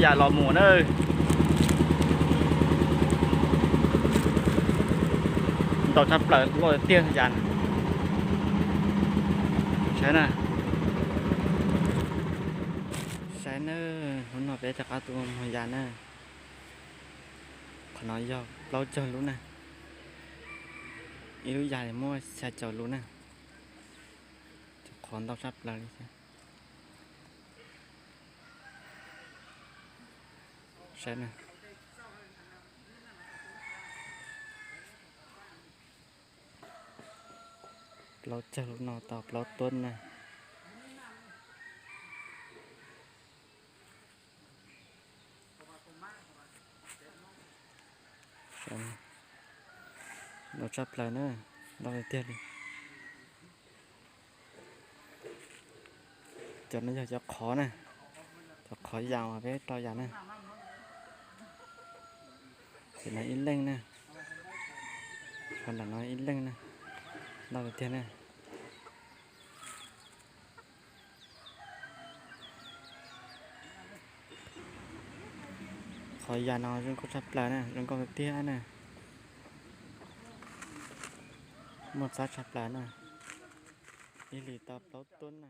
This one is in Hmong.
Yam los mus na. Ntau tshaj plaws, loj tiag yam. Saib na, saib na, hnub no peb rov qab tuaj mus yam na. Qhov no yog plaub caug lub na. Ib lub yam muaj xya caum lub na. Cov qhov ntau tshaj plaws li thiab. Saib na, plaub caug lub no tau plaub tuab na. Ntau tshaj plaws na, ntau tiag tiag li. Cov no yog cov qhov na, cov qhov yam uas peb rau yam na. Cov no ib leej na, cov nram no ib leej na, ntau tiag tiag na. Qhov yam no zoo nkauj tshaj plaws na, zoo nkauj tiag na. Muaj txab tshaj plaws na. Ib hlis tau plaub tuab na.